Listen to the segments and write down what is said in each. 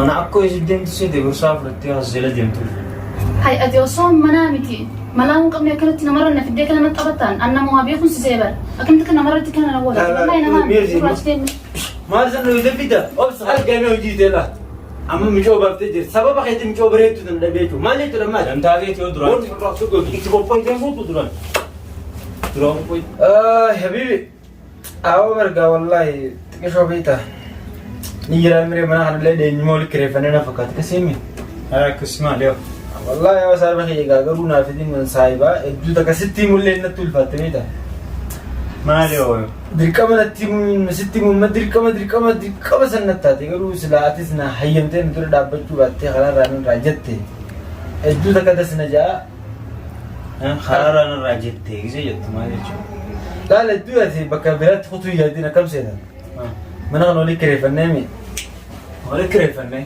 Mana akkoo isin deemtu seete gorsaa fudhattee as jala deemtu. Hay ati osoo manaa miti malaa hin qabne akkanatti namarra na fiddee kana natti taphattaan an nama waa beekuun si seebar akkamitti kan namarratti kana na godha wallahi namaa miti gurraachi deemne. Maal san nuyi fida obsa argame hojii teela. Amma micoo baaftee jirti. Sababa keetti micoo bareeddu tana dhabee jechuudha. Maal jechuudha maal? Dantaa keetii yoo duraan. Wanti fakkaatu gooti. Itti qophoitee fuutu duraan. Duraan qophoite. Habibi. Awwa bargaa wallaahi xiqqishoo beekta. Ni jiraa miree mana kanallee dheenyuma walitti kireeffannee na fakkaata. Akkasii Akkasii maal yoo? Wallaahi yoo saahiba kiyya egaa garuu naaf hidhin saahiba hedduu takka sitti himullee natti ulfaatte beekta. Maal yoo? Dirqama natti himuun sitti himuun dirqama dirqama dirqama san natti taate garuu silaa atis na hayyamtee na dura dhaabbachuu baattee karaarraa narraa jette hedduu takka das na ja'a. Karaarraa narraa jette gisee jettu maal jechuudha? Laala hedduu ati bakka biraatti kutuu yaadin akkam seetan? Mana kana olii kireeffannee mi? Wali kireeffannee.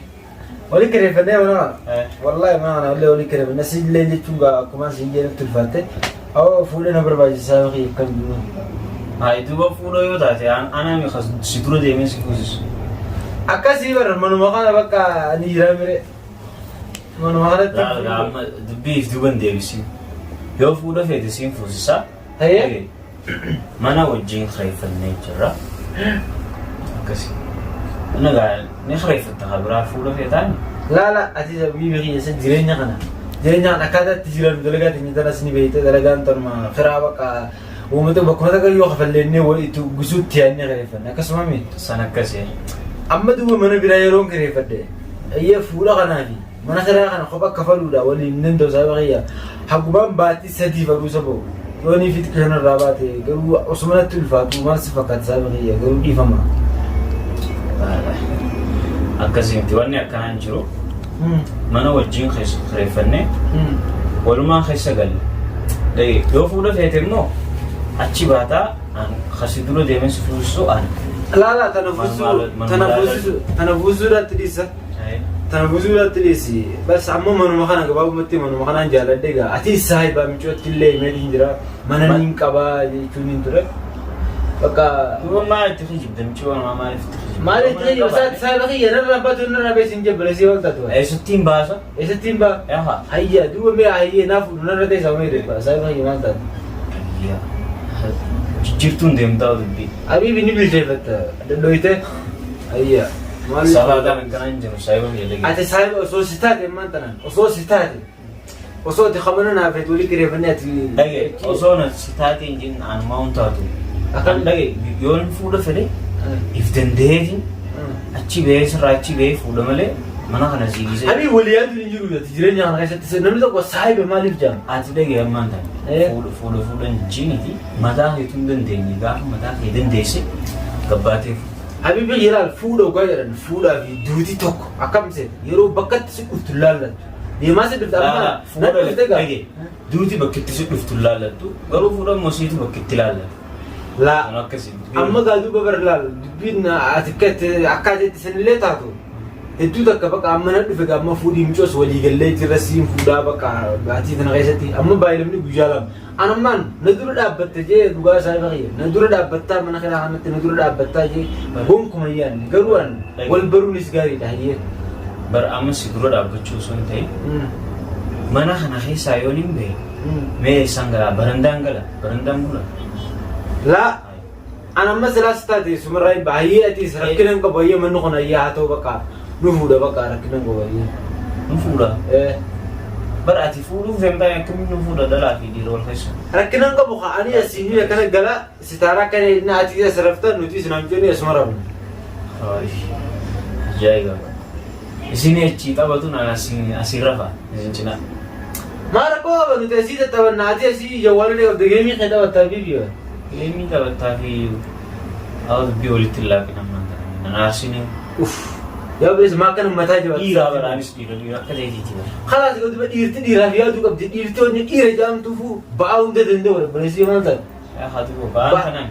Olii kireeffannee mana kana? Eh. Wallaahi mana kana illee olii kireeffannee si illee jechuun gaa akkuma si jedhutti ulfaatte. Awwa fuudhee na barbaachisaa kiyya akkam jiru. Hayi duuba fuudha yoo taate anaa mi si dura deemee si fuusisu. Akkasii bara manuma kana bakka ni jira mire. Manuma kanatti. Laala amma dubbii if duuba hin deebisin. Yoo fuudha feete siin fuusisaa. Hayyee. Mana wajjin kireeffannee jirra. Akkasi. Inni gaa ni kireeffatta kan biraa fuudha feetaan. Laala ati biyya kiyya isa jireenya kana. Jireenya kana akkaataa itti jiran dalagaa teenya tanas ni beekte dalagaan tanuma firaa bakka uummata bakkuma takka yoo kafalleennee wal itti gusuutti yaadnee kireeffanne akkasuma mi. San akkasii. Amma duuba mana biraa yeroon kireeffadhe ayyee fuudha kanaafi mana kiraa kana kopha kafaluudha waliin hin danda'u sababa kiyya hagumaan baatii sadii fadhuu saba'u yoonii fi xiqqishan irraa baate garuu osuma natti ulfaatu maal si fakkaata sababa kiyya garuu dhiifama. Akkasii miti wanni akkanaan jiru mana wajjin keessa kireeffannee walumaan keessa galle. Dhage yoo fuudha feete immoo achi baataa an kasi dura deemee si fuusisu an. Laala tana fuusuu tana fuusuu tana fuusuudhaatti dhiisa. Tana fuusuudhaatti dhiisi. Bas amma manuma kana gabaabumatti manuma kanaan jaaladhe egaa ati saahiba micootti illee himeetiin jira mana niin qabaa jechuun hin ture. Bakka Duuba maal itti kijibda micoo namaa maaliif itti kijibda? maal itti kijibda saati saahiba kiyya narraa baatu narraa beesin hin jabbalesii wal taatu. Eessattiin baasa? Eessattiin baa? Yaha. Hayya duuba mee hayyee naaf fuudhu narra teessa mee deebba saahiba kiyya maal taate? Ayyaa. Jijjiirtuun deemtaa dubbii. Habiibi ni bilcheeffatta dhodhoyte. Hayya. Maal Salaataan akkanaa hin jiru saahiba kiyya dhagee. Ati saahiba osoo si taate ammaan tanaan osoo si taate osoo ati kamana naaf feetu walii kireeffannee ati. Dhage osoo na si taatee hin jenne anumaa hin taatu. Akkam? Dhage yoon fuudha fedhe if danda'eetiin achi ba'ee sirraa achi ba'ee fuudha malee mana kana sii dhiisee. Habiibi walii yaaduun hin jiru ati jireenya kana keessatti namni tokko saahiba maaliif jaama? Ati dhage ammaan tana Eh. fuudha fuudha fuudha hin jiiniti mataa keetuu hin dandeenye gaafa mataa kee dandeesse gabbaatee fuudha. Habiibi ilaal fuudha ogaa jedhan fuudhaa fi duuti tokko akkam seeta yeroo bakkatti si dhuftu laallattu deemaa si dhuftu amma Laala na fuudha dhufte gaa dhage duuti bakki itti si dhuftu laallattu garuu fuudha immoo siitu bakki itti laallatu. Laa Kan akkasii. amma gaa duuba bara laal dubbiin ati akka itti akka ati itti sanillee taatu hedduu takka bakka amma na dhufe gaa amma fuudhii micoos walii gallee jirra siin fuudhaa bakka baatii tana keessatti amma baay'inni guyyaa lama an ammaan na dura dhaabbatte jee dhugaa isaa irra na dura dhaabbattaa mana kanaa kanatti na dura dhaabbattaa jee gonkuma hin yaadne garuu an wal baruunis gaariidha hayyee. Bara amma si dura dhaabbachuu osoo hin ta'in mana kana keessaa yoon hin bahe mee eessaan galaa barandaan gala barandaan bula. Laa an amma silaa si taate sumarraa hin baha hayyee atiis rakkina hin qabu hayyee manni kun hayyee haa ta'u bakka nu fuudha bakka rakkina hin qabu hayyee. Nu fuudha. Eh. Bara ati fuudhuuf hin taane akkamiin nu fuudha dhalaa fi dhiira wal keessa. Rakkina hin qabu kaa ani asiin akkana gala sitaaraa akkana inni ati as rafta nuti isin hamjoonni asuma rafna. Ajaa'iba. Isin achii taphatu naan asii rafa isin cinaa. Maa rakkoo qaba nuti asii tattabanna ati asii jawwaalee qabda geemii kee taphattaa fi biyya. Geemii taphattaa fi hawa dubbii walitti hin laaqin ammaan tana. Nan aarsinee. Uff. Yaa obboleessa maa akkana mataa jabaata. Dhiiraa baraanis dhiira dhiira akka ta'eetiiti bara. Kalaas yoo dhiirti dhiiraaf yaaduu qabdi dhiirti wanni dhiira jaamtuufu ba'aa hunda danda'u obboleessi maal taate. Yaa haa duuba ba'aan kanaan.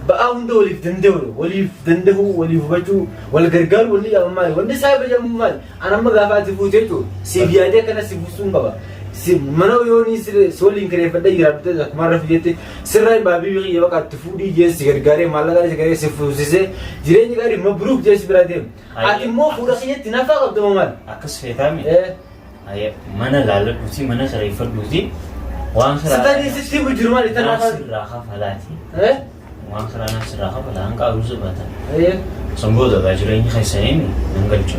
Ba'aa hunda waliif danda'u waliif danda'uu waliif hubachuu wal gargaaru walli jedhamu maali wanni saahiba jedhamu maali an amma gaafa ati fuute jechuun siif yaadee akkana si buusuun qaba. Si mana yoo ni si waliin kireeffadhee jiraadhu ta'e akkuma irra fidetti sirraa hin baabii kiyya baqa itti fuudhii jee si gargaaree maallaqa si gargaaree si fuusisee jireenya gaarii mabruuk jee si biraa deemu. Ati immoo fuudha kiyyatti nafaa qabdu moo maal? Akkas feetaa mi? Mana laalladhuuti mana kireeffadhuuti waan kiraa. Sitanii sitti himu jiru maali Naa tanaaf? sirraa kafalaati. Waan kiraa naa sirraa kafala hanqa aruuza baatan. San booda gaa jireenya keessaniin nan galchu.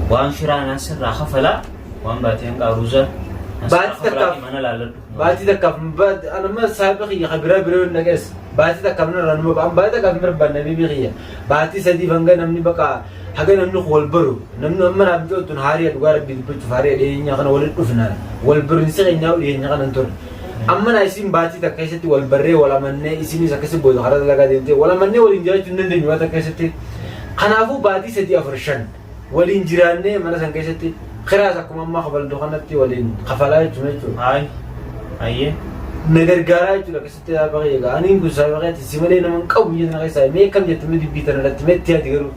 Waan kiraa naa sirraa kafalaa waan baatee hanqa aruuza naa sirraa Baatii kafalaati takkaaf. mana laalladhu. Baatii takkaaf anamma saahiba kiyya ka biraa biraa naqees baatii takkaaf narraa numa ba'an baatii takkaaf hin barbaanne habiibii kiyya baatii sadiif hanga namni baqa haga namni wal baru namni amma naaf micootun haariya dhugaa rabbii dubbachuuf haariya dhiyeenya kana walitti dhufna wal barinsi keenyaa dhiyeenya kana hin turre amma naa isin baatii takka keessatti wal barree wal amannee isinis akkasi booda karaa dalagaa deemtee wal amannee waliin jiraachuu hin dandeenyu waan takka keessatti kanaafuu baatii sadii afur shan waliin jiraannee mana san keessatti kiraas akkuma ammaa kafaltu kanatti waliin kafalaa jechuudha jechuudha. Hayi. Hayyee. Na gargaaraa jechuudha akkasitti saahiba kiyya egaa aniin kun saahiba kiyyatti si malee nama hin qabu biyya tana keessaa mee akkam jette mee dubbii tana irratti mee itti yaadi garuu.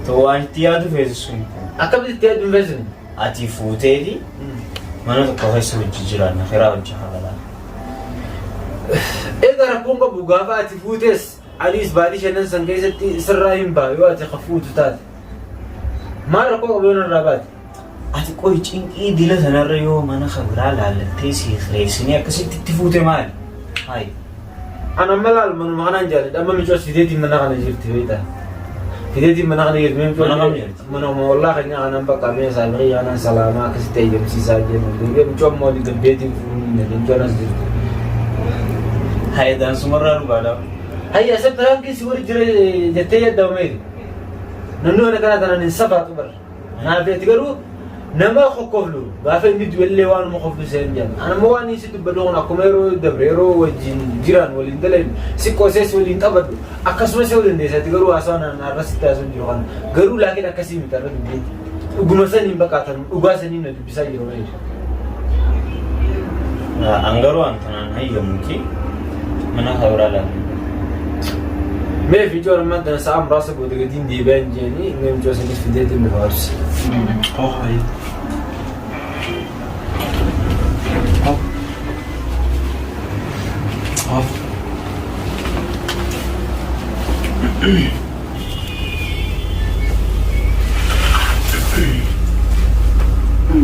To waan itti yaadu feetu sun. Akkamitti itti yaadu hin feesine? Ati fuuteeti mana tokko keessa hojii jiraanna kiraa hojii kafalaa. Egaa rakkoon qabu gaafa ati fuutes Anis baatii shanan san keessatti sirraa hin ba'a yoo ati ka fuutu taate. Maal rakkoo qabu yoo narraa baate? Ati qoy cinqii dila sanarra yoo mana ka biraa laallattee sii kireessinee akkasitti itti fuute maali? Hayi. An amma laal manuma kanaan jaalladha. Amma micoos fideetiin mana kana jirti beektaa. Fideetiin mana kana jirti. Mee micoos Mana kam jirti? Mana wallaa keenya kanaan bakka mee saabiqii kanaan salaamaa akkasitti eeyyamsiisaa jennu. Deebi'ee micoo amma olii gabbeetiin fuudhuun micoon as jirti. Hayi daansumarraa dhugaadha. Hayya isa piraankii si wali jira jettee yaadda meeri. Namni waan akkanaa tanaan hin safaatu bara. Naaf ati garuu nama kokkoflu gaafa inni du'ellee waanuma koflu seen jedhan. Ani ammoo waan inni si dubbadhu kun akkuma yeroo dabre yeroo wajjin jiraan waliin dalagne si qosees waliin taphadhu akkasumas yoo dandeessa ati garuu haasawaa naan har'a sitti haasa'u jiru kana garuu laakiin akkasii miti har'a dubbiin. Dhuguma saniin baqaatan dhugaa saniin na dubbisaa jiru malee. An garuu an tanaan hayyamuuti mana kan biraa laalladhu. Mee fiicoon ammaan tana sa'a muraasa booda gadiin deebi'aa hin jeeni mee micoo sanis fideetiin dhufa obsi. Oh, hayi. Oh. Oh.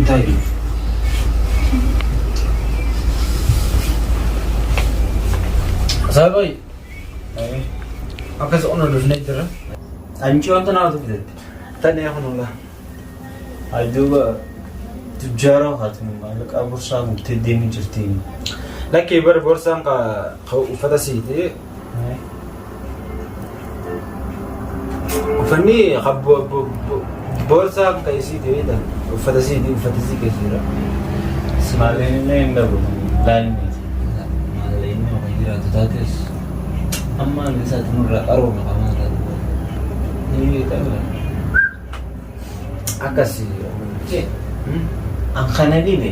Tayi. Saabai akkas ona dhufnee jira. Anci wanta naatu fidatte. Tani kunuula. Ay duuba tujjaara haati maallaqa borsaa guuttee deemee jirti. Lakkii bar borsaan ka ka uffata siiti. Uffanni ka borsaan ka isiiti beektaa uffata siiti uffata sii keessa jira. Maallaqni illee hin dhabu. Laalmeeti. Maallaqni yoo jiraatu taates amma inni isaatti nurraa qaroome qamaa taate. Ni beektaa Akkasi. An kana dhibe.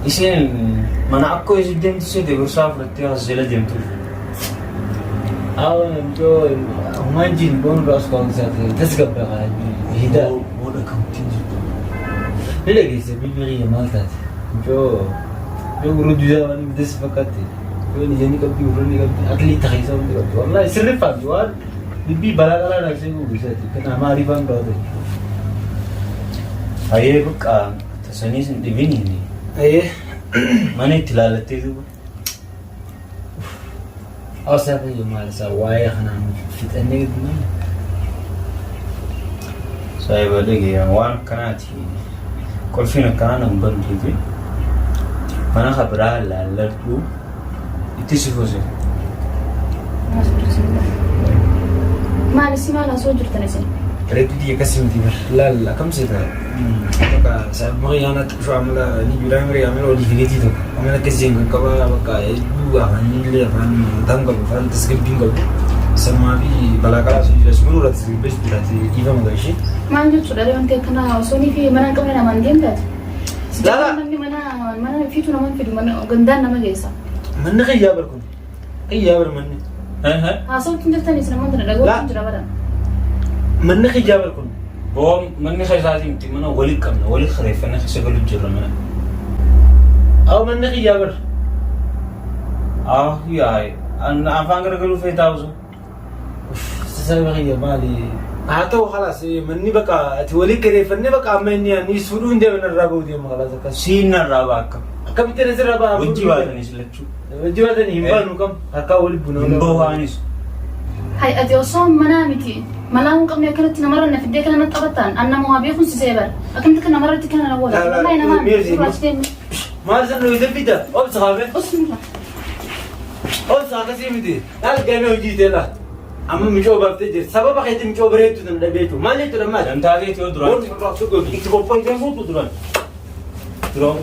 Isheen mana akkoo ishee deemtu seete gorsaa fudhattee as jala deemtu. Awa namtoo humaan jiin boonu raas kan isaati tasgabba hida. Booda kamtiin jirtu. Ni dhageesse biyyi kiyya maal taate? Mucoo yoo gurra duudaa waan bitas fakkaatti. Yoo ija ni qabdi gurra ni qabdi aqlii takeessa hundi qabdi. Wallahi sirri faamti waan dubbii balaa qalaa naasee guubisaati. Kana maaliifaan baate? Hayyee bakka tasaniis hin dhibiniini. Ayyee. Mana itti ilaalattee duuba. Hawaasaa kiyya maal isaa waa'ee kanaan fixannee maal? Saayiba dhagee waan akkanaati. Qulfiin akkanaa nan bantuuti. Mana ka biraa laalladhu itti si fuuse. Maal isin maal haasoo jirtan isin? Reetu biyya akkasii miti bar laal akkam seeta bakka sababii yaana xiqqoo amala ni jira mire amala olii fi gatii tokko amala akkasii hin qaqqaba bakka hedduu afaan illee afaan mataan qabu afaan tasgabbiin qabu sanumaa fi balaa qalaa sun jira sun irraa tasgabbeessu jiraate dhiifama gashee. Maal jechuudha wanti akkana osoo ni fi mana hin qabne namaan deemtaati? Lala. Namni mana mana fiitu nama hin fidu mana gandaan nama geessa. Manni kiyyaa bar kun kiyyaa bar manni. Haasawutti hin jirtan isin ammoo tana dhaga'uutti hin jira bara. Manni kiyyaa bar kun. Boo manni keessaatii miti mana wali qabna wali kireeffannee keessa galu jirra mana. Aw manni kiyyaa bar. Ah yaa afaan garagaluu feetaa osoo. Sassaaba kiyya maali? Haa ta'u khalaas manni baqa ati walii kireeffannee baqa amma inni ani fuudhuu hin deeman irraa ba'uu deema khalaas akkas. Siin narraa ba'a akkam. Akkamitti na sirraa ba'a? Wajji baatanis lachuu. Wajji baatanii hin baanu kam harkaa wali buna. Hin bahu anis. Hay ati osoo manaa miti malaa hin qabne akkanatti namarra na fiddee kana natti taphattaan an nama waa beekuun si seebar akkamitti kan namarratti kana na godha wallahi namaa miti gurraachi deemu. Maal san dhooyte fida? Obsa kaafee. Osuma. Obsa akkasii miti. Laal gamee hojii ta'e laal. Amma micoo baaftee jirti. Sababa keetti micoo bareedduu tana dhabee jechuudha. Maal jechuudha maal? Dantaa keetii yoo duraan. Itti qophoofnee fuutu duraan. Duraan.